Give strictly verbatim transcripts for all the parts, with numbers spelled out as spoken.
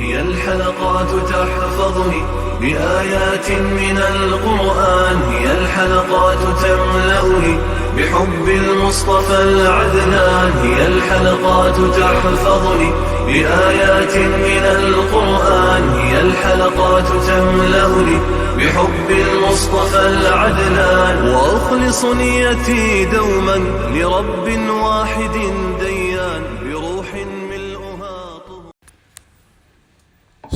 هي الحلقات تحفظني بآيات من القرآن، هي الحلقات تملأني بحب المصطفى العدنان، هي الحلقات تحفظني بآيات من القرآن، هي الحلقات تملأني بحب المصطفى العدنان، وأخلص نيتي دوما لرب واحد ديان، بروح ملؤها طهور.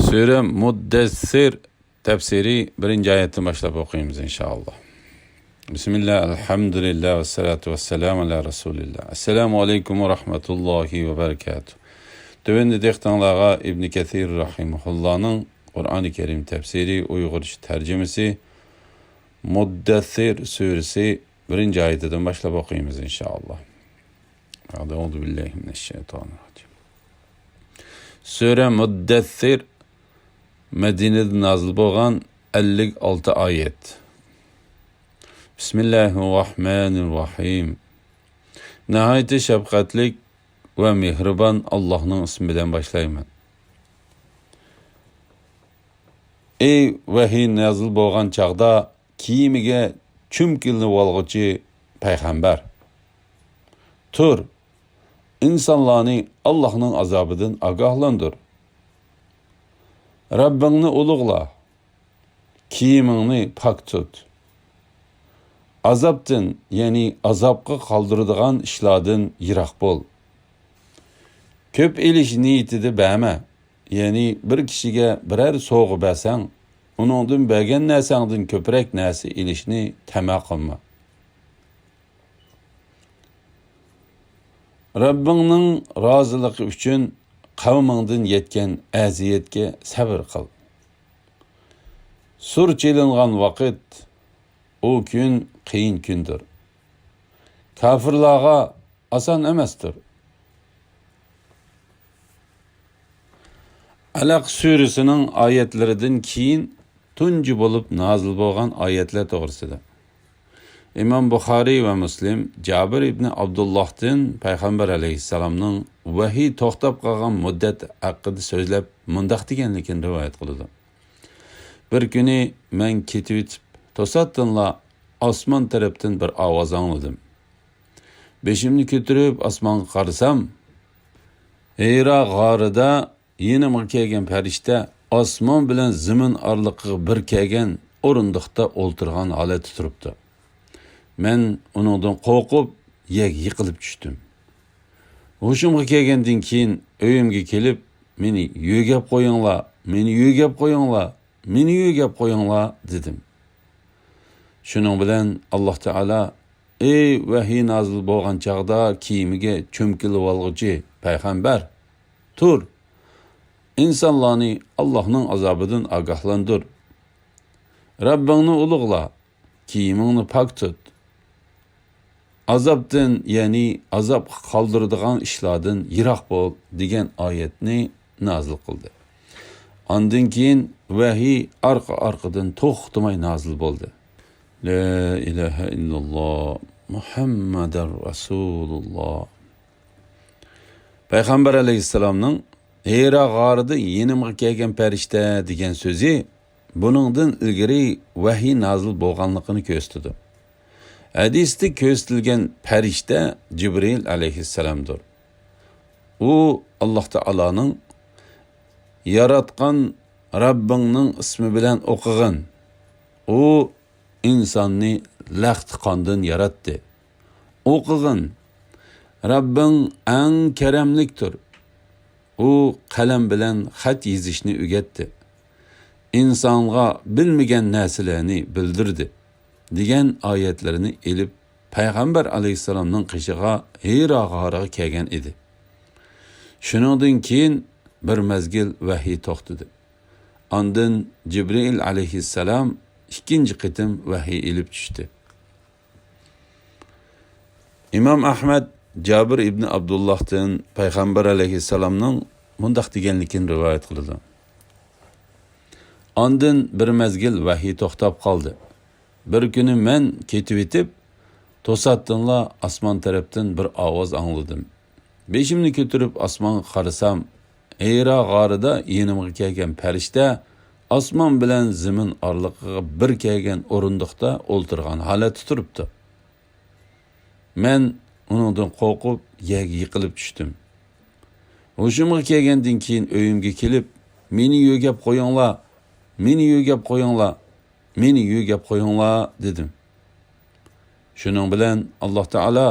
سۈرە مۇددەسسىر تەپسىرى بىرىنچى ئايەتتىن باشلاپ ئوقۇيمىز، ئىنشائاللا. بىسمىللا، ئەلھەمدۇلىللا، ۋەسسالاتۇ ۋەسسالامۇ ئەلا رەسۇلىللا. ئەسسالامۇ ئەلەيكۇم ۋە رەھمەتۇللاھى ۋە بەرىكاتۇھ. تۆۋەندە دىققىتىڭلارغا ئىبنى كەسىر رەھىمەھۇللانىڭ قۇرئانى كەرىم تەپسىرى، ئۇيغۇرچە تەرجىمىسى، مۇددەسسىر سۈرىسى بىرىنچى ئايىتىدىن باشلاپ ئوقۇيمىز، ئىنشائاللا. ئەئۇزۇ بىللاھى مىنەششەيتانىررەجىم. سۈرە مۇددەسسىر، مەدىنىدە نازىل بولغان، ئەللىك ئالتە ئايەت. بىسمىللاھىرراھمانىرراھىم. ناھايىتى شەپقەتلىك ۋە مېھرىبان ئاللاھنىڭ ئىسمى بىلەن باشلايمەن. ئەي ۋەھىي نازىل بولغان چاغدا كىيىمىگە چۈمكىلىۋالغۇچى پەيغەمبەر. تۇر، ئىنسانلارنى ئاللاھنىڭ ئازابىدىن ئاگاھلاندۇر. رەببىڭنى ئۇلۇغلا، كىيىمىڭنى پاك تۇت. ئازابتىن، يەنى ئازابقا قالدۇرىدىغان ئىشلاردىن يىراق بول. كۆپ ئېلىش نىيىتىدە بەرمە. يەنى بىر كىشىگە بىرەر سوۋغا بەرسەڭ، ئۇنىڭدىن بەرگەن نەرسەڭدىن كۆپرەك نەرسە ئېلىشنى تەمە قىلما. رەببىڭنىڭ رازىلىقى ئۈچۈن قەۋمىڭدىن يەتكەن ئەزىيەتكە سەۋر قىل. سۇر چېلىنغان ۋاقىت، ئۇ كۈن قىيىن كۈندۇر. كاپىرلارغا ئاسان ئەمەستۇر. ئەلەق سۈرىسىنىڭ ئايەتلىرىدىن كېيىن تۇنجى بولۇپ نازىل بولغان ئايەتلەر توغرىسىدا. ئىمام بۇخارىي ۋە مۇسلىم جابىر ئىبنى ئابدۇللاھتىن پەيغەمبەر ئەلەيھىسسالامنىڭ ۋەھىي توختاپ قالغان مۇددەت ھەققىدە سۆزلەپ مۇنداق دېگەنلىكىنى رىۋايەت قىلىدۇ. بىر كۈنى مەن كېتىۋېتىپ، توساتتىنلا ئاسمان تەرەپتىن بىر ئاۋاز ئاڭلىدىم. بېشىمنى كۆتۈرۈپ ئاسمانغا قارىسام، ھىرا غارىدا يېنىمغا كەلگەن پەرىشتە ئاسمان بىلەن زېمىن ئارىلىقىغا بىر كەلگەن ئورۇندۇقتا ئولتۇرغان ھالەتتە تۇرۇپتۇ. مەن ئۇنىڭدىن قورقۇپ، يەرگە يىقىلىپ چۈشتۈم. ھوشۇمغا كەلگەندىن كېيىن ئۆيۈمگە كېلىپ، مېنى يۆگەپ قويۇڭلار، مېنى يۆگەپ قويۇڭلار، مېنى يۆگەپ قويۇڭلار، دېدىم. شۇنىڭ بىلەن ئاللاھ تائالا، ئەي ۋەھىي نازىل بولغان چاغدا كىيىمىگە چۆمكىلىۋالغۇچى پەيغەمبەر، تۇر، ئىنسانلارنى ئاللاھنىڭ ئازابىدىن ئاگاھلاندۇر. رەببىڭنى ئۇلۇغلا، كىيىمىڭنى پاك تۇت. ئازابتىن، يەنى ئازابقا قالدۇرىدىغان ئىشلاردىن يىراق بول، دېگەن ئايەتنى نازىل قىلدى. ئاندىن كېيىن ۋەھىي ئارقا-ئارقىدىن توختىماي نازىل بولدى. لا ئىلاھە ئىللاللا، مۇھەممەدۇر رەسۇلۇللا. پەيغەمبەر ئەلەيھىسسالامنىڭ ھىرا غارىدا يېنىمغا كەلگەن پەرىشتە دېگەن سۆزى بۇنىڭدىن ئىلگىرى ۋەھىي نازىل بولغانلىقىنى كۆرسىتىدۇ. ھەدىستە كۆرسىتىلگەن پەرىشتە جىبرىئىل ئەلەيھىسسالامدۇر. ئۇ ئاللاھ تائالانىڭ ياراتقان رەببىڭنىڭ ئىسمى بىلەن ئوقۇغىن. ئۇ ئىنساننى لەختە قاندىن ياراتتى. ئوقۇغىن، رەببىڭ ئەڭ كەرەملىكتۇر. ئۇ قەلەم بىلەن خەت يېزىشنى ئۆگەتتى. ئىنسانغا بىلمىگەن نەرسىلەرنى بىلدۈردى، دېگەن ئايەتلىرىنى ئېلىپ، پەيغەمبەر ئەلەيھىسسالامنىڭ قېشىغا ھىرا غارىغا كەلگەن ئىدى. شۇنىڭدىن كېيىن بىر مەزگىل ۋەھىي توختىدى. ئاندىن جىبرىئىل ئەلەيھىسسالام ئىككىنچى قېتىم ۋەھىي ئېلىپ چۈشتى. ئىمام ئەھمەد جابىر ئىبنى ئابدۇللاھتىن پەيغەمبەر ئەلەيھىسسالامنىڭ مۇنداق دېگەنلىكىنى رىۋايەت قىلىدۇ. ئاندىن بىر مەزگىل ۋەھىي توختاپ قالدى. بىر كۈنى مەن كېتىۋېتىپ، توساتتىنلا ئاسمان تەرەپتىن بىر ئاۋاز ئاڭلىدىم. بېشىمنى كۆتۈرۈپ ئاسمانغا قارىسام، ھىرا غارىدا يېنىمغا كەلگەن پەرىشتە ئاسمان بىلەن زېمىن ئارىلىقىغا بىر كەلگەن ئورۇندۇقتا ئولتۇرغان ھالەتتە تۇرۇپتۇ. مەن ئۇنىڭدىن قورقۇپ، يەرگە يىقىلىپ چۈشتۈم. ھوشۇمغا كەلگەندىن كېيىن ئۆيۈمگە كېلىپ، «مېنى يۆگەپ قويۇڭلار، مېنى يۆگەپ قويۇڭلار، مېنى يۆگەپ قويۇڭلار» دېدىم. شۇنىڭ بىلەن ئاللاھ تائالا: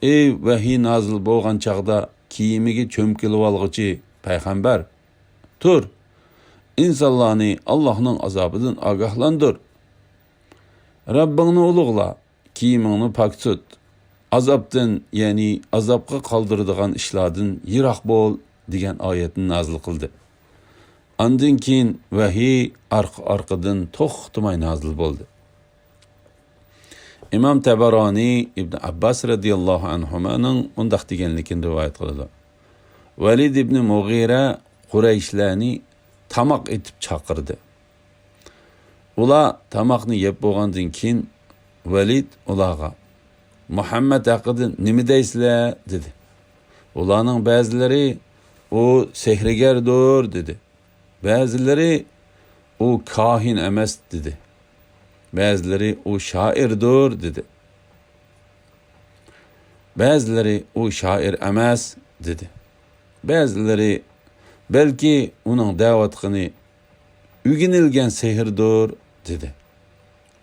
«ئەي ۋەھىي نازىل بولغان چاغدا كىيىمىگە چۆمكىلىۋالغۇچى پەيغەمبەر، تۇر، ئىنسانلارنى ئاللاھنىڭ ئازابىدىن ئاگاھلاندۇر. رەببىڭنى ئۇلۇغلا، كىيىمىڭنى پاك تۇت، ئازابتىن، يەنى ئازابقا قالدۇرىدىغان ئىشلاردىن يىراق بول» دېگەن ئايەتنى نازىل قىلدى. ئاندىن كېيىن ۋەھىي ئارقا-ئارقىدىن توختىماي نازىل بولدى. ئىمام تەبەرانى ئىبن ئابباس رەزىياللاھۇ ئەنھۇمانىڭ مۇنداق دېگەنلىكىنى رىۋايەت قىلىدۇ: ۋەلىد ئىبن مۇغىرە قۇرەيشلەرنى تاماق ئېتىپ چاقىردى. ئۇلار تاماقنى يەپ بولغاندىن كېيىن، ۋەلىد ئۇلارغا: «مۇھەممەد ھەققىدە نېمە دەيسىلەر؟» دېدى. ئۇلارنىڭ بەزىلىرى: «ئۇ سېھىرگەردۇر» دېدى. بەزىلىرى: «ئۇ كاھىن ئەمەس» دېدى. بەزىلىرى: «ئۇ شائىردۇر» دېدى. بەزىلىرى: «ئۇ شائىر ئەمەس» دېدى. بەزىلىرى: «بەلكى ئۇنىڭ دەۋاتقىنى ئۆگىنىلگەن سېھىردۇر» دېدى.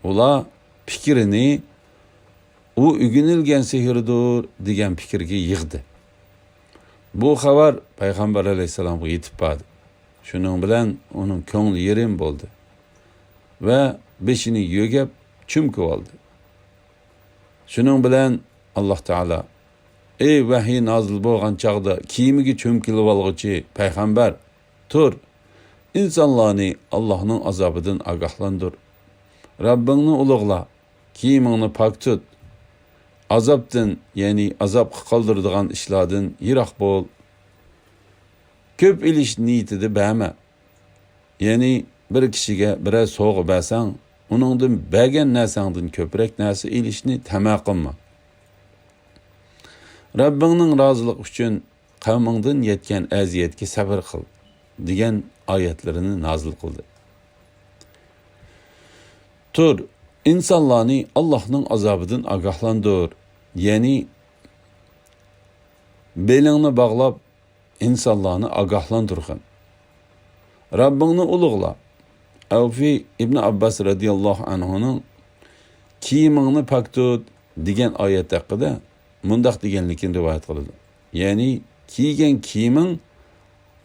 ئۇلار پىكرىنى «ئۇ ئۆگىنىلگەن سېھىردۇر» دېگەن پىكىرگە يىغدى. بۇ خەۋەر پەيغەمبەر ئەلەيھىسسالامغا يېتىپ باردى. شۇنىڭ بىلەن ئۇنىڭ كۆڭلى يېرىم بولدى ۋە بېشىنى يۆگەپ چۆمكىۋالدى. شۇنىڭ بىلەن ئاللاھ تائالا: «ئەي ۋەھىي نازىل بولغان چاغدا كىيىمىگە چۆمكىلىۋالغۇچى پەيغەمبەر، تۇر، ئىنسانلارنى ئاللاھنىڭ ئازابىدىن ئاگاھلاندۇر. رەببىڭنى ئۇلۇغلا، كىيىمىڭنى پاك تۇت. ئازابتىن، يەنى ئازابقا قالدۇرىدىغان ئىشلاردىن يىراق بول. كۆپ ئېلىش نىيىتىدە بەرمە. يەنى بىر كىشىگە بىرەر سوۋغا بەرسەڭ، ئۇنىڭدىن بەرگەن نەرسەڭدىن كۆپرەك نەرسە ئېلىشنى تەمە قىلما. رەببىڭنىڭ رازىلىقى ئۈچۈن قەۋمىڭدىن يەتكەن ئەزىيەتكە سەۋر قىل» دېگەن ئايەتلىرىنى نازىل قىلدى. تۇر، ئىنسانلارنى ئاللاھنىڭ ئازابىدىن ئاگاھلاندۇر، يەنى بېلىڭنى باغلاپ، ئىنسانلارنى ئاگاھلاندۇرغىن. رەببىڭنى ئۇلۇغلا. ئەۋفى ئىبن ئابباس رەزىياللاھۇ ئەنھۇنىڭ «كىيىمىڭنى پاك تۇت» دېگەن ئايەت ھەققىدە مۇنداق دېگەنلىكىنى رىۋايەت قىلىدۇ. يەنى، «كىيگەن كىيىمىڭ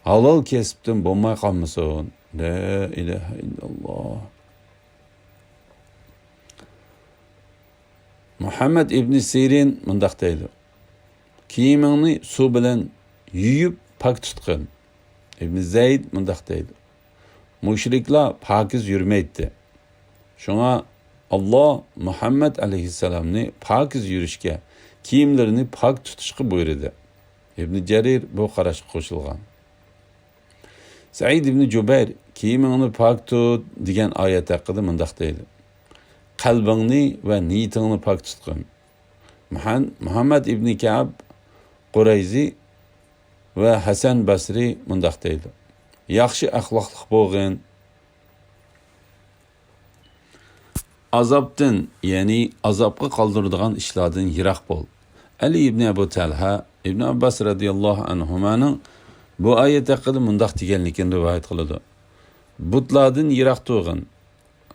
ھالال كەسىپتىن بولماي قالمىسۇن.» لا ئىلاھە ئىللاللاھ. مۇھەممەد ئىبنى سىرىن مۇنداق دەيدۇ: «كىيىمىڭنى سۇ بىلەن يۇيۇپ پاك تۇتقىن.» ئىبنى زەيد مۇنداق دەيدۇ: «مۇشرىكلار پاكىز يۈرمەيتتى. شۇڭا ئاللاھ مۇھەممەد ئەلەيھىسسالامنى پاكىز يۈرۈشكە، كىيىملىرىنى پاك تۇتۇشقا بۇيرۇدى.» ئىبنى جەرىر بۇ قاراشقا قوشۇلغان. سەئىد ئىبنى جۇبەير «كىيىمىڭنى پاك تۇت» دېگەن ئايەت ھەققىدە مۇنداق دەيدۇ: «قەلبىڭنى ۋە نىيىتىڭنى پاك تۇتقىن.» مۇھەن-، مۇھەممەد ئىبنى كەئب قۇرەيزى ۋە ھەسەن بەسرى مۇنداق دەيدۇ: «ياخشى ئەخلاقلىق بولغىن.» ئازابتىن، يەنى ئازابقا قالدۇرىدىغان ئىشلاردىن يىراق بول. ئەلى ئىبنى ئەبۇ تەلھە ئىبنى ئابباس رەزىياللاھۇ ئەنھۇمانىڭ بۇ ئايەت ھەققىدە مۇنداق دېگەنلىكىنى رىۋايەت قىلىدۇ: «بۇتلاردىن يىراق تۇرغىن.»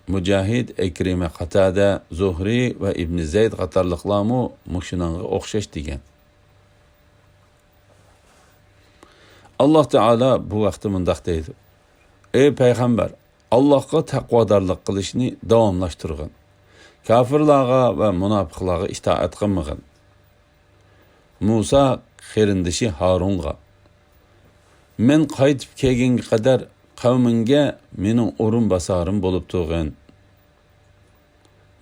مۇجاھىد، ئىكرىمە، قاتادە، زۇھرى ۋە ئىبنى زەيد قاتارلىقلارمۇ مۇشۇنىڭغا ئوخشاش دېگەن. ئاللاھ تائالا بۇ ھەقتە مۇنداق دەيدۇ: «ئەي پەيغەمبەر، ئاللاھقا تەقۋادارلىق قىلىشنى داۋاملاشتۇرغىن. كاپىرلارغا ۋە مۇناپىقلارغا ئىتائەت قىلمىغىن.» مۇسا قېرىندىشى ھارۇنغا: «مەن قايتىپ كەلگەنگە قەدەر قەۋمىڭگە مېنىڭ ئورۇنباسارىم بولۇپ تۇرغىن.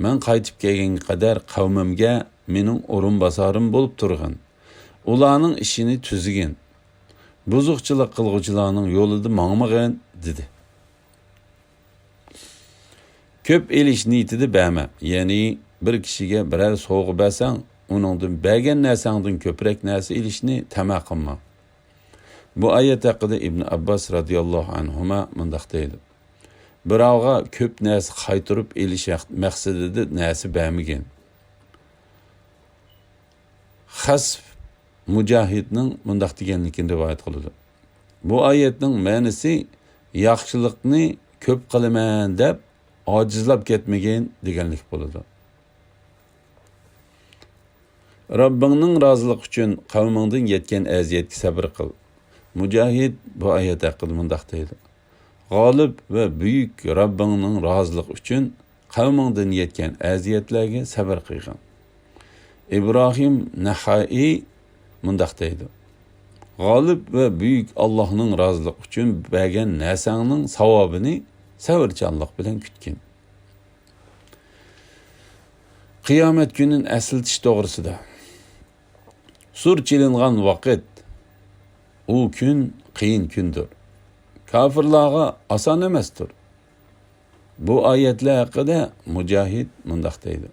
مەن قايتىپ كەلگەنگە قەدەر قەۋمىمگە مېنىڭ ئورۇنباسارىم بولۇپ تۇرغىن. ئۇلارنىڭ ئىشىنى تۈزىگىن. بۇزۇقچىلىق قىلغۇچىلارنىڭ يولىدا ماڭمىغىن» دېدى. كۆپ ئېلىش نىيىتىدە بەرمە، يەنى بىر كىشىگە بىرەر سوۋغا بەرسەڭ، ئۇنىڭدىن بەرگەن نەرسەڭدىن كۆپرەك نەرسە ئېلىشنى تەمە قىلما. بۇ ئايەت ھەققىدە ئىبن ئابباس رازىياللاھۇ ئەنھۇما مۇنداق دەيدۇ: بىراۋغا كۆپ نەرسە قايتۇرۇپ ئېلىش مەقسىتىدە نەرسە بەرمىگىن. خەسف مۇجاھىدنىڭ مۇنداق دېگەنلىكىنى رىۋايەت قىلىدۇ: بۇ ئايەتنىڭ مەنىسى ياخشىلىقنى كۆپ قىلىمەن دەپ ئاجىزلاپ كەتمىگىن دېگەنلىك بولىدۇ. رەببىڭنىڭ رازىلىقى ئۈچۈن قەۋمىڭدىن يەتكەن ئەزىيەتكە سەۋر قىل. مۇجاھىد بۇ ئايەت ھەققىدە مۇنداق دەيدۇ: غالىب ۋە بۈيۈك رەببىڭنىڭ رازىلىقى ئۈچۈن قەۋمىڭدىن يەتكەن ئەزىيەتلەرگە سەۋر قىلغىن. ئىبراھىم نەخەئىي مۇنداق دەيدۇ: غالىب ۋە بۈيۈك ئاللاھنىڭ رازىلىقى ئۈچۈن بەرگەن نەرسەڭنىڭ ساۋابىنى سەۋرچانلىق بىلەن كۈتكىن. قىيامەت كۈنىنى ئەسلىتىش توغرىسىدا. سۇر چېلىنغان ۋاقىت، ئۇ كۈن قىيىن كۈندۇر. كاپىرلارغا ئاسان ئەمەستۇر. بۇ ئايەتلەر ھەققىدە مۇجاھىد مۇنداق دەيدۇ: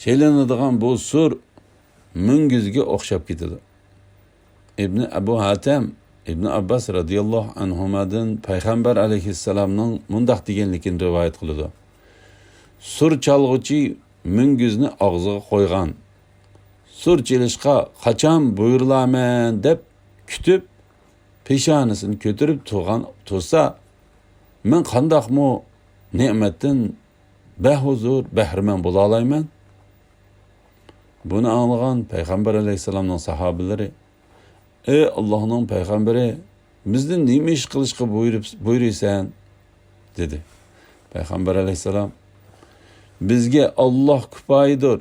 چېلىنىدىغان بۇ سۇر مۈڭگۈزگە ئوخشاپ كېتىدۇ. ئىبنى ئەبۇ ھاتەم ئىبنى ئابباس رازىياللاھۇ ئەنھۇمادىن پەيغەمبەر ئەلەيھىسسالامنىڭ مۇنداق دېگەنلىكىنى رىۋايەت قىلىدۇ: سۇر چالغۇچى مۈڭگۈزنى ئاغزىغا قويغان، سۇر چېلىشقا قاچان بۇيرۇلارمەن دەپ كۈتۈپ، پېشانىسىنى كۆتۈرۈپ تۇرغان، تۇرسا، مەن قانداقمۇ نېمەتتىن بەھۇزۇر، بەھرىمەن بولالايمەن؟ بۇنى ئاڭلىغان پەيغەمبەر ئەلەيھىسسالامنىڭ ساھابىلىرى: ئەي ئاللاھنىڭ پەيغەمبىرى، بىزنى نېمە ئىش قىلىشقا بۇيرۇپ-، بۇيرۇيسەن؟ دېدى. پەيغەمبەر ئەلەيھىسسالام: بىزگە ئاللاھ كۇپايىدۇر.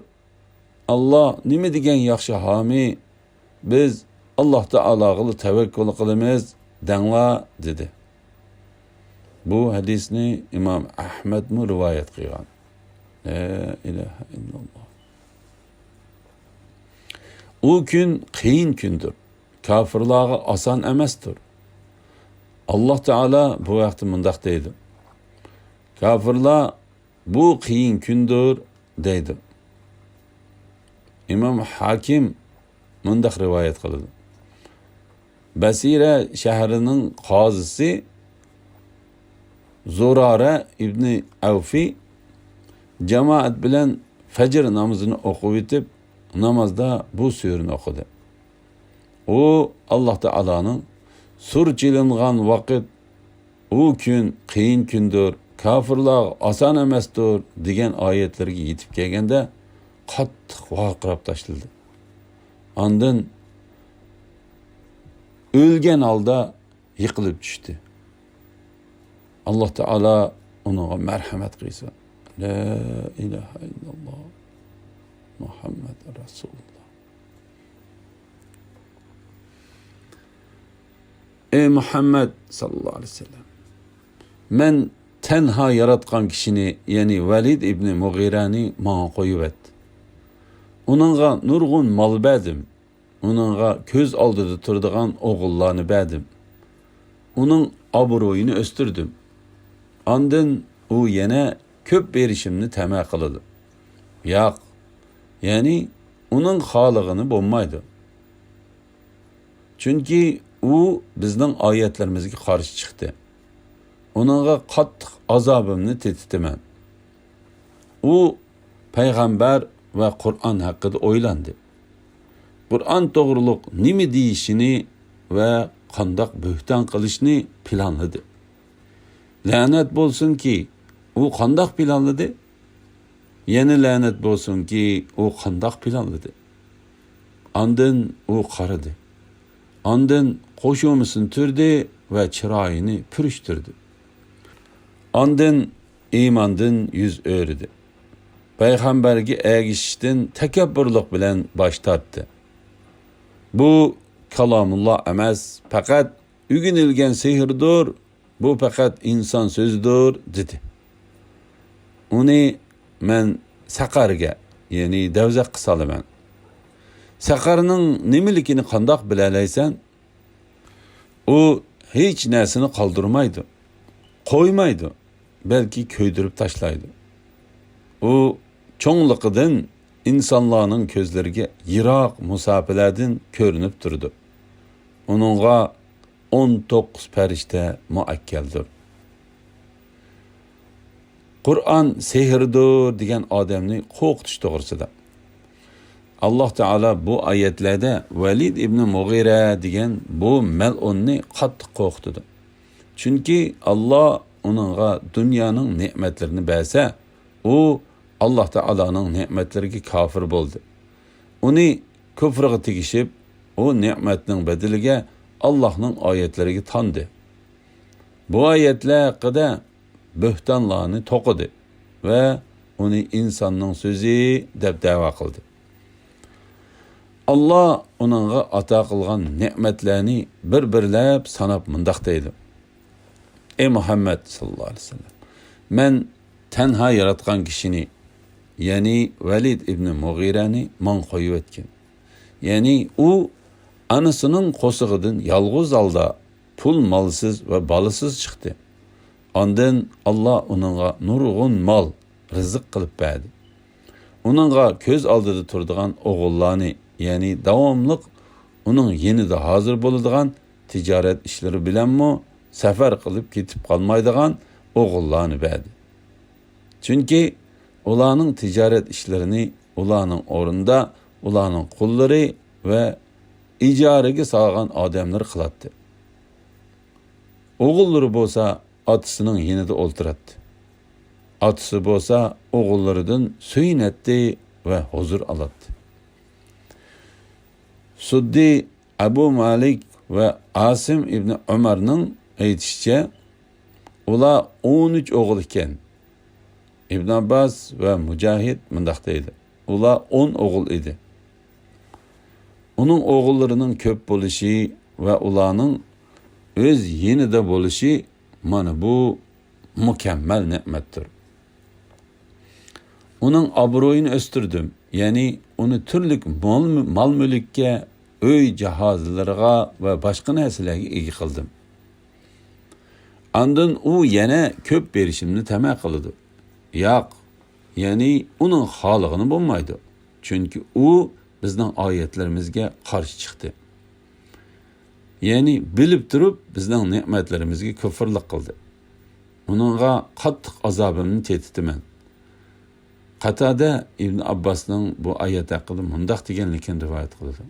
ئاللاھ نېمە دېگەن ياخشى ھامىي، بىز ئاللاھ تائالاغىلا تەۋەككۈل قىلىمىز، دەڭلار، دېدى. بۇ ھەدىسنى ئىمام ئەھمەدمۇ رىۋايەت قىلغان. لا ئىلاھە ئىللاللاھ. ئۇ كۈن قىيىن كۈندۇر. كاپىرلارغا ئاسان ئەمەستۇر. ئاللاھ تائالا بۇ ھەقتە مۇنداق دەيدۇ: كاپىرلار بۇ قىيىن كۈندۇر دەيدۇ. ئىمام ھاكىم مۇنداق رىۋايەت قىلىدۇ: بەسىرە شەھىرىنىڭ قازىسى زۇرارە ئىبنى ئەۋفى جامائەت بىلەن فەجر نامىزىنى ئوقۇۋېتىپ، نامازدا بۇ سۈرىنى ئوقۇدى. ئۇ ئاللاھ تائالانىڭ سۇر چېلىنغان ۋاقىت، ئۇ كۈن قىيىن كۈندۇر، كاپىرلارغا ئاسان ئەمەستۇر دېگەن ئايەتلىرىگە يېتىپ كەلگەندە، قاتتىق ۋارقىراپ تاشلىدى. ئاندىن ئۆلگەن ھالدا يىقىلىپ چۈشتى. ئاللاھ تائالا ئۇنىڭغا مەرھەمەت قىلسۇن. لا ئىلاھە ئىللاللاھ، مۇھەممەد رەسۇلۇللاھ. ئەي مۇھەممەد ساللاللاھۇ ئەلەيھى ۋەسەللەم، مەن تەنھا ياراتقان كىشىنى، يەنى ۋەلىد ئىبنى مۇغىرەنى ماڭا قويۇۋەت. ئۇنىڭغا نۇرغۇن مال بەردىم. ئۇنىڭغا كۆز ئالدىدا تۇرىدىغان ئوغۇللارنى بەردىم. ئۇنىڭ ئابرۇيىنى ئۆستۈردۈم. ئاندىن ئۇ يەنە كۆپ بېرىشىمنى تەمە قىلىدۇ. ياق، يەنى ئۇنىڭ خالىغىنى بولمايدۇ. چۈنكى ئۇ بىزنىڭ ئايەتلىرىمىزگە قارشى چىقتى. ئۇنىڭغا قاتتىق ئازابىمنى تېتىتىمەن. ئۇ پەيغەمبەر ۋە قۇرئان ھەققىدە ئويلاندى. قۇرئان توغرۇلۇق نېمە دېيىشىنى ۋە قانداق بۆھتان قىلىشنى پىلانلىدى. لەنەت بولسۇنكى، ئۇ قانداق پىلانلىدى؟ يەنە لەنەت بولسۇنكى، ئۇ قانداق پىلانلىدى؟ ئاندىن ئۇ قارىدى. ئاندىن قوشۇمىسىنى تۈردى ۋە چىرايىنى پۈرۈشتۈردى. ئاندىن ئىماندىن يۈز ئۆرۈدى. پەيغەمبەرگە ئەگىشىشتىن تەكەببۇرلۇق بىلەن باش تارتتى. بۇ كالامۇللا ئەمەس، پەقەت ئۆگىنىلگەن سېھىردۇر، بۇ پەقەت ئىنسان سۆزىدۇر، دېدى. ئۇنى مەن سەقەرگە، يەنى دەۋزەخكە سالىمەن. سەقەرنىڭ نېمىلىكىنى قانداق بىلەلەيسەن؟ ئۇ ھېچ نەرسىنى قالدۇرمايدۇ، قويمايدۇ، بەلكى كۆيدۈرۈپ تاشلايدۇ. ئۇ چوڭلۇقىدىن ئىنسانلارنىڭ كۆزلىرىگە يىراق مۇساپىلەردىن كۆرۈنۈپ تۇرىدۇ. ئۇنىڭغا ئون توققۇز پەرىشتە مۇئەككەلدۇر. قۇرئان سېھىردۇر دېگەن ئادەمنى قورقۇتۇش توغرىسىدا. ئاللاھ تائالا بۇ ئايەتلەردە ۋەلىد ئىبنى مۇغىرە دېگەن بۇ مەلئۇننى قاتتىق قورقۇتىدۇ. چۈنكى ئاللاھ ئۇنىڭغا دۇنيانىڭ نېمەتلىرىنى بەرسە، ئۇ ئاللاھ تائالانىڭ نېمەتلىرىگە كاپىر بولدى. ئۇنى كۇفرىغا تېگىشىپ، ئۇ نېمەتنىڭ بەدىلىگە ئاللاھنىڭ ئايەتلىرىگە تاندى. بۇ ئايەتلەر ھەققىدە بۆھتانلارنى توقۇدى ۋە ئۇنى ئىنساننىڭ سۆزى دەپ دەۋا قىلدى. ئاللاھ ئۇنىڭغا ئاتا قىلغان نېمەتلەرنى بىر-بىرلەپ ساناپ مۇنداق دەيدۇ: ئەي مۇھەممەد ساللاللاھۇ ئەلەيھى ۋەسەللەم، مەن تەنھا ياراتقان كىشىنى، يەنى ۋەلىد ئىبنى مۇغىرەنى ماڭا قويۇۋەتكىن. يەنى ئۇ ئانىسىنىڭ قورسىقىدىن يالغۇز ھالدا پۇل-مالسىز ۋە بالىسىز چىقتى. ئاندىن ئاللاھ ئۇنىڭغا نۇرغۇن مال، رىزىق قىلىپ بەردى. ئۇنىڭغا كۆز ئالدىدا تۇرىدىغان ئوغۇللارنى، يەنى داۋاملىق ئۇنىڭ يېنىدا ھازىر بولىدىغان تىجارەت ئىشلىرى بىلەنمۇ سەپەر قىلىپ كېتىپ قالمايدىغان ئوغۇللارنى بەردى. چۈنكى ئۇلارنىڭ تىجارەت ئىشلىرىنى ئۇلارنىڭ ئورنىدا ئۇلارنىڭ قۇللىرى ۋە ئىجارىگە سالغان ئادەملىرى قىلاتتى. ئوغۇللىرى بولسا ئاتىسىنىڭ يېنىدا ئولتۇراتتى. ئاتىسى بولسا ئوغۇللىرىدىن سۆيۈنەتتى ۋە ھۇزۇر ئالاتتى. سۇددى ئەبۇ مالىك ۋە ئاسىم ئىبنى ئۆمەرنىڭ ئېيتىشىچە، ئۇلار ئون ئۈچ ئوغۇل ئىكەن. ئىبن ئابباس ۋە مۇجاھىد مۇنداق دەيدۇ: ئۇلار ئون ئوغۇل ئىدى. ئۇنىڭ ئوغۇللىرىنىڭ كۆپ بولۇشى ۋە ئۇلارنىڭ ئۆز يېنىدا بولۇشى، مانا بۇ مۇكەممەل نېمەتتۇر. ئۇنىڭ ئابرۇيىنى ئۆستۈردۈم، يەنى ئۇنى تۈرلۈك مال-، مال-مۈلۈككە، ئۆي جاھازلىرىغا ۋە باشقا نەرسىلەرگە ئىگە قىلدىم. ئاندىن ئۇ يەنە كۆپ بېرىشىمنى تەمە قىلىدۇ. ياق، يەنى ئۇنىڭ خالىغىنى بولمايدۇ. چۈنكى ئۇ بىزنىڭ ئايەتلىرىمىزگە قارشى چىقتى. يەنى بىلىپ تۇرۇپ بىزنىڭ نېمەتلىرىمىزگە كۇفرلۇق قىلدى. ئۇنىڭغا قاتتىق ئازابىمنى تېتىتىمەن. قاتادە ئىبن ئابباسنىڭ بۇ ئايەت ھەققىدە مۇنداق دېگەنلىكىنى رىۋايەت قىلىدۇ: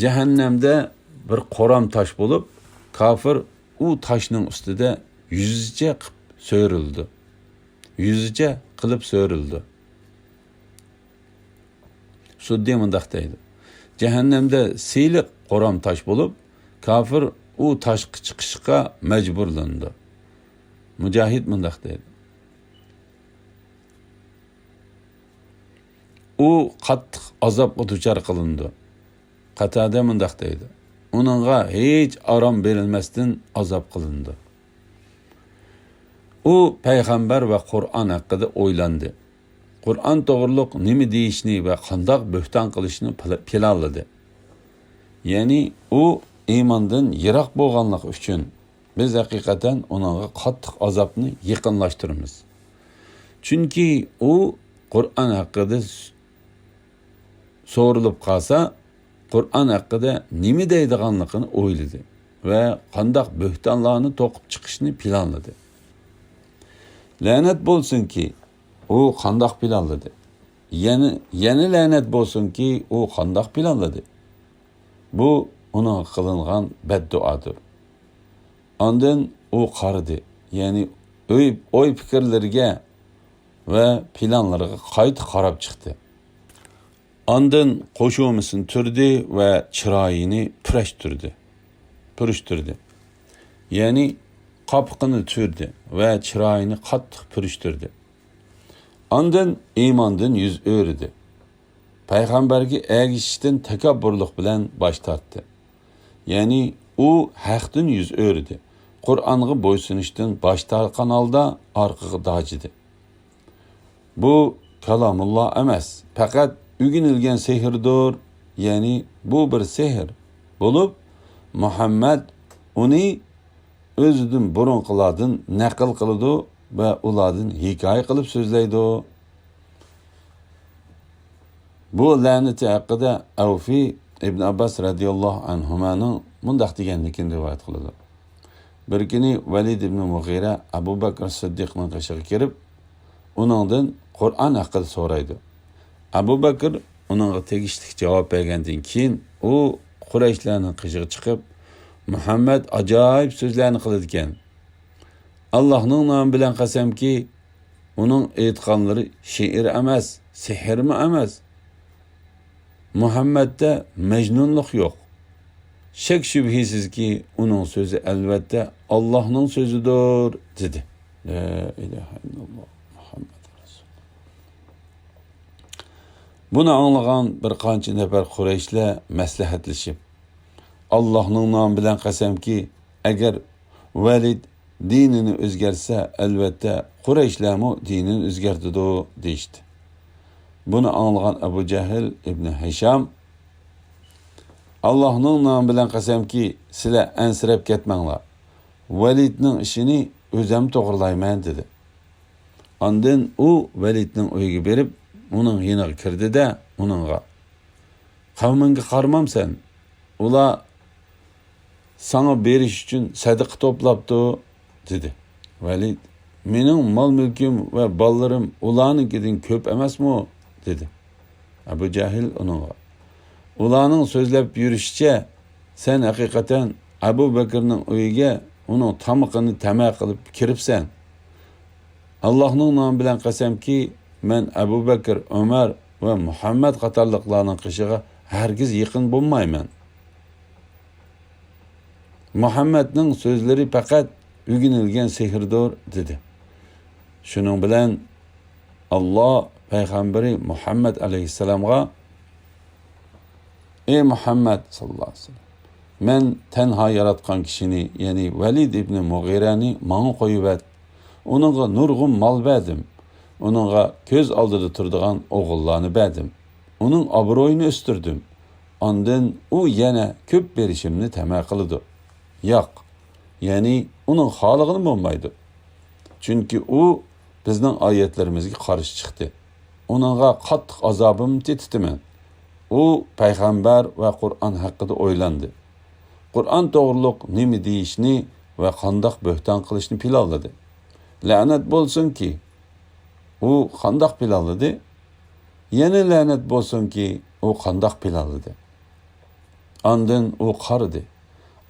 جەھەننەمدە بىر قورام تاش بولۇپ، كاپىر ئۇ تاشنىڭ ئۈستىدە يۈزىچە قىپ سۆرىلىدۇ. يۈزىچە قىلىپ سۆرىلىدۇ. سۇددى مۇنداق دەيدۇ: جەھەننەمدە سىلىق قورام تاش بولۇپ، كاپىر ئۇ تاشقا چىقىشقا مەجبۇرلىنىدۇ. مۇجاھىد مۇنداق دەيدۇ: ئۇ قاتتىق ئازابقا دۇچار قىلىنىدۇ. قاتادە مۇنداق دەيدۇ: ئۇنىڭغا ھېچ ئارام بېرىلمەستىن ئازاب قىلىنىدۇ. ئۇ پەيغەمبەر ۋە قۇرئان ھەققىدە ئويلاندى. قۇرئان توغرۇلۇق نېمە دېيىشنى ۋە قانداق بۆھتان قىلىشنى پىل-، پىلانلىدى. يەنى ئۇ ئىماندىن يىراق بولغانلىقى ئۈچۈن، بىز ھەقىقەتەن ئۇنىڭغا قاتتىق ئازابنى يېقىنلاشتۇرىمىز. چۈنكى ئۇ قۇرئان ھەققىدە س-، سورىلىپ قالسا، قۇرئان ھەققىدە نېمە دەيدىغانلىقىنى ئويلىدى ۋە قانداق بۆھتانلارنى توقۇپ چىقىشنى پىلانلىدى. لەنەت بولسۇنكى، ئۇ قانداق پىلانلىدى؟ يەنە، يەنە لەنەت بولسۇنكى، ئۇ قانداق پىلانلىدى؟ بۇ ئۇنىڭغا قىلىنغان بەددۇئادۇر. ئاندىن ئۇ قارىدى، يەنى ئوي، ئوي پىكىرلىرىگە ۋە پىلانلىرىغا قايتا قاراپ چىقتى. ئاندىن قوشۇمىسىنى تۈردى ۋە چىرايىنى پۈرۈشتۈردى. پۈرۈشتۈردى. يەنى قاپىقىنى تۈردى ۋە چىرايىنى قاتتىق پۈرۈشتۈردى. ئاندىن ئىماندىن يۈز ئۆرۈدى. پەيغەمبەرگە ئەگىشىشتىن تەكەببۇرلۇق بىلەن باش تارتتى. يەنى ئۇ ھەقتىن يۈز ئۆرۈدى. قۇرئانغا بويسۇنۇشتىن باش تارتقان ھالدا ئارقىغا داجىدى. بۇ كالامۇللا ئەمەس، پەقەت ئۆگىنىلگەن سېھىردۇر، يەنى بۇ بىر سېھىر بولۇپ، مۇھەممەد ئۇنى ئۆزىدىن بۇرۇنقىلاردىن نەقىل قىلىدۇ ۋە ئۇلاردىن ھېكايە قىلىپ سۆزلەيدۇ. بۇ لەنىتى ھەققىدە ئەۋفى ئىبن ئابباس رەزىياللاھۇ ئەنھۇمانىڭ مۇنداق دېگەنلىكىنى رىۋايەت قىلىدۇ. بىر كۈنى ۋەلىد ئىبن مۇغىرە ئەبۇ بەكرى سىددىقنىڭ قېشىغا كىرىپ، ئۇنىڭدىن قۇرئان ھەققىدە سورايدۇ. ئەبۇ بەكرى ئۇنىڭغا تېگىشلىك جاۋاب بەرگەندىن كېيىن، ئۇ قۇرەيشلەرنىڭ قېشىغا چىقىپ، مۇھەممەد ئاجايىپ سۆزلەرنى قىلىدىكەن. ئاللاھنىڭ نامى بىلەن قەسەمكى، ئۇنىڭ ئېيتقانلىرى شېئىر ئەمەس، سېھىرمۇ ئەمەس. مۇھەممەدتە مەجنۇنلۇق يوق. شەك-شۈبھىسىزكى، ئۇنىڭ سۆزى ئەلۋەتتە ئاللاھنىڭ سۆزىدۇر، دېدى. لا ئىلاھە ئىللاللاھ، مۇھەممەد رەسۇلۇللاھ. بۇنى ئاڭلىغان بىر قانچە نەپەر قۇرەيشلەر مەسلىھەتلىشىپ، ئاللاھنىڭ نامى بىلەن قەسەمكى، ئەگەر ۋەلىد دىنىنى ئۆزگەرتسە، ئەلۋەتتە، قۇرەيشلەرمۇ دىنىنى ئۆزگەرتىدۇ، دېيىشتى. بۇنى ئاڭلىغان ئەبۇ جەھىل ئىبنى ھىشام، ئاللاھنىڭ نامى بىلەن قەسەمكى، سىلەر ئەنسىرەپ كەتمەڭلار. ۋەلىدنىڭ ئىشىنى ئۆزەم توغرىلايمەن، دېدى. ئاندىن ئۇ ۋەلىدنىڭ ئۆيىگە بېرىپ، ئۇنىڭ يېنىغا كىردى-دە، ئۇنىڭغا، قەۋمىڭگە قارىمامسەن؟ ئۇلار ساڭا بېرىش ئۈچۈن سەدىقە توپلاپتۇ، دېدى. ۋەلىد، مېنىڭ مال-مۈلكۈم ۋە بالىلىرىم ئۇلارنىڭكىدىن كۆپ ئەمەسمۇ؟ دېدى. ئەبۇ جەھىل ئۇنىڭغا، ئۇلارنىڭ سۆزلەپ يۈرۈشىچە، سەن ھەقىقەتەن ئەبۇ بەكرىنىڭ ئۆيىگە ئۇنىڭ تامىقىنى تەمە قىلىپ كىرىپسەن. ئاللاھنىڭ نامى بىلەن قەسەمكى، مەن ئەبۇ بەكىر، ئۆمەر ۋە مۇھەممەد قاتارلىقلارنىڭ قېشىغا ھەرگىز يېقىن بولمايمەن. مۇھەممەدنىڭ سۆزلىرى پەقەت ئۆگىنىلگەن سېھىردۇر، دېدى. شۇنىڭ بىلەن ئاللا پەيغەمبىرى مۇھەممەد ئەلەيھىسسالامغا، ئەي مۇھەممەد ساللاللاھۇ ئەلەيھى ۋەسەللەم، مەن تەنھا ياراتقان كىشىنى، يەنى ۋەلىد ئىبنى مۇغىرەنى ماڭا قويۇۋەت. ئۇنىڭغا نۇرغۇن مال بەردىم. ئۇنىڭغا كۆز ئالدىدا تۇرىدىغان ئوغۇللارنى بەردىم. ئۇنىڭ ئابرۇيىنى ئۆستۈردۈم. ئاندىن ئۇ يەنە كۆپ بېرىشىمنى تەمە قىلىدۇ. ياق، يەنى ئۇنىڭ خالىغىنى بولمايدۇ. چۈنكى ئۇ بىزنىڭ ئايەتلىرىمىزگە قارشى چىقتى. ئۇنىڭغا قاتتىق ئازابىمنى تېتىتىمەن. ئۇ پەيغەمبەر ۋە قۇرئان ھەققىدە ئويلاندى. قۇرئان توغرۇلۇق نېمە دېيىشنى ۋە قانداق بۆھتان قىلىشنى پىلانلىدى. لەنەت بولسۇنكى، ئۇ قانداق پىلانلىدى؟ يەنە لەنەت بولسۇنكى، ئۇ قانداق پىلانلىدى؟ ئاندىن ئۇ قارىدى.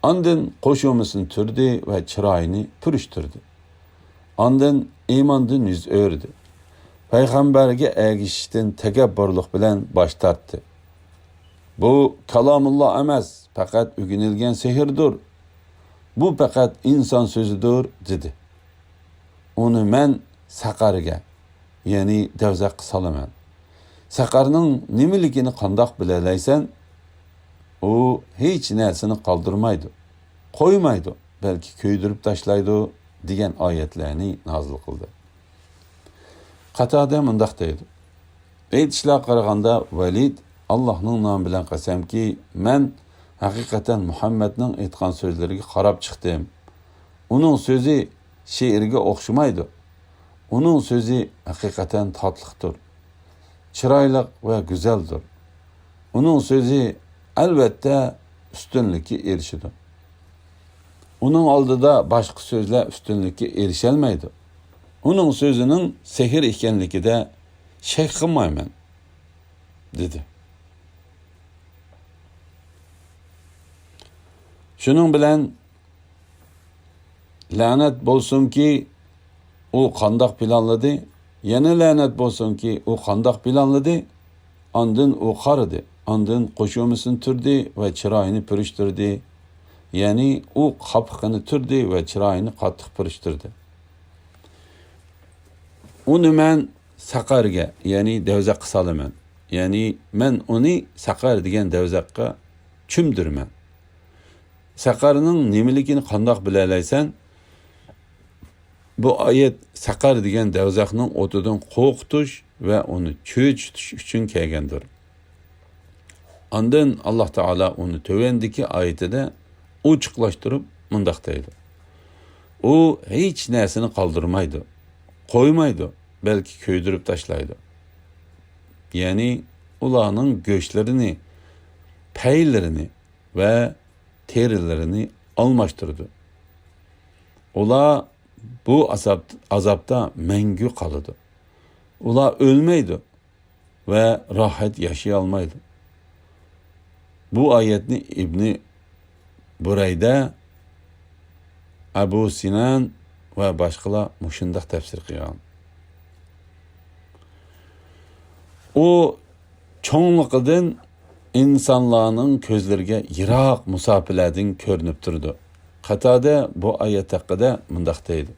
ئاندىن قوشۇمىسىنى تۈردى ۋە چىرايىنى پۈرۈشتۈردى. ئاندىن ئىماندىن يۈز ئۆرۈدى. پەيغەمبەرگە ئەگىشىشتىن تەكەببۇرلۇق بىلەن باش تارتتى. بۇ كالامۇللا ئەمەس، پەقەت ئۆگىنىلگەن سېھىردۇر. بۇ پەقەت ئىنسان سۆزىدۇر، دېدى. ئۇنى مەن سەقەرگە، يەنى دەۋزەخكە سالىمەن. سەقەرنىڭ نېمىلىكىنى قانداق بىلەلەيسەن؟ ئۇ ھېچ نەرسىنى قالدۇرمايدۇ، قويمايدۇ، بەلكى كۆيدۈرۈپ تاشلايدۇ، دېگەن ئايەتلەرنى نازىل قىلدى. قاتادە مۇنداق دەيدۇ، ئېيتىشلارغا قارىغاندا، ۋەلىد، ئاللاھنىڭ نامى بىلەن قەسەمكى، مەن ھەقىقەتەن مۇھەممەدنىڭ ئېيتقان سۆزلىرىگە قاراپ چىقتىم. ئۇنىڭ سۆزى شېئىرگە ئوخشىمايدۇ. ئۇنىڭ سۆزى ھەقىقەتەن تاتلىقتۇر. چىرايلىق ۋە گۈزەلدۇر. ئۇنىڭ سۆزى، ئەلۋەتتە، ئۈستۈنلۈككە ئېرىشىدۇ. ئۇنىڭ ئالدىدا باشقا سۆزلەر ئۈستۈنلۈككە ئېرىشەلمەيدۇ. ئۇنىڭ سۆزىنىڭ سېھىر ئىكەنلىكىدە شەك قىلمايمەن، دېدى. شۇنىڭ بىلەن لەنەت بولسۇنكى، ئۇ قانداق پىلانلىدى؟ يەنە لەنەت بولسۇنكى، ئۇ قانداق پىلانلىدى؟ ئاندىن ئۇ قارىدى، ئاندىن قوشۇمىسىنى تۈردى ۋە چىرايىنى پۈرۈشتۈردى. يەنى ئۇ قاپىقىنى تۈردى ۋە چىرايىنى قاتتىق پۈرۈشتۈردى. ئۇنى مەن سەقەرگە، يەنى دەۋزەخكە سالىمەن. يەنى مەن ئۇنى سەقەر دېگەن دەۋزەخكە چۆمدۈرىمەن. سەقەرنىڭ نېمىلىكىنى قانداق بىلەلەيسەن؟ بۇ ئايەت سەقەر دېگەن دەۋزەخنىڭ ئوتىدىن قورقۇتۇش ۋە ئۇنى چۆچۈتۈش ئۈچۈن كەلگەندۇر. ئاندىن ئاللاھ تائالا ئۇنى تۆۋەندىكى ئايىتىدە ئوچۇقلاشتۇرۇپ مۇنداق دەيدۇ، ئۇ ھېچ نەرسىنى قالدۇرمايدۇ، قويمايدۇ، بەلكى كۆيدۈرۈپ تاشلايدۇ. يەنى ئۇلارنىڭ گۆشلىرىنى، پەيلىرىنى ۋە تېرىلىرىنى ئالماشتۇرىدۇ. ئۇلار بۇ ئازاب-، ئازابتا مەڭگۈ قالىدۇ. ئۇلار ئۆلمەيدۇ ۋە راھەت ياشىيالمايدۇ. بۇ ئايەتنى ئىبنى بۇرەيدە، ئەبۇ سىنان ۋە باشقىلار مۇشۇنداق تەپسىر قىلغان. ئۇ چوڭلۇقىدىن ئىنسانلارنىڭ كۆزلىرىگە يىراق مۇساپىلەردىن كۆرۈنۈپ تۇرىدۇ. قاتادە بۇ ئايەت ھەققىدە مۇنداق دەيدۇ: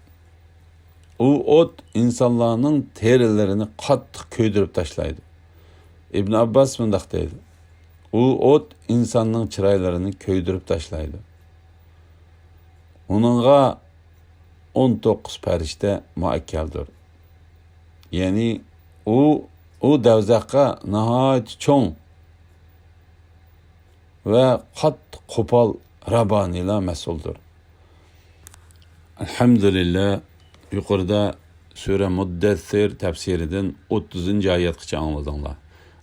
ئۇ ئوت ئىنسانلارنىڭ تېرىلىرىنى قاتتىق كۆيدۈرۈپ تاشلايدۇ. ئىبن ئابباس مۇنداق دەيدۇ: ئۇ ئوت ئىنساننىڭ چىرايلىرىنى كۆيدۈرۈپ تاشلايدۇ. ئۇنىڭغا ئون توققۇز پەرىشتە مۇئەككەلدۇر. يەنى ئۇ، ئۇ دەۋزەخقە ناھايىتى چوڭ ۋە قاتتىق قوپال رابانىيلار مەسئۇلدۇر. ئەلھەمدۇلىللا، يۇقىرىدا سۈرە مۇددەسسىر تەپسىرىدىن ئوتتۇزىنچى ئايەتكىچە ئاڭلىدىڭلار.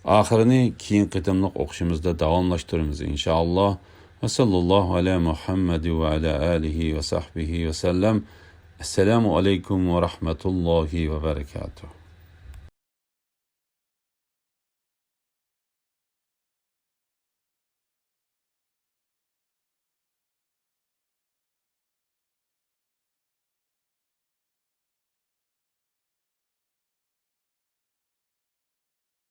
ئاخىرىنى كېيىنكى قېتىملىق ئوقۇشىمىزدا داۋاملاشتۇرىمىز، ئىنشائاللا. ۋە ساللاللاھۇ ئەلە مۇھەممەد ۋە ئەلە ئالىھى ۋە سەھبىھى ۋە سەللەم. ئەسسالامۇ ئەلەيكۇم ۋە رەھمەتۇللاھى ۋە بەرەكاتۇھ.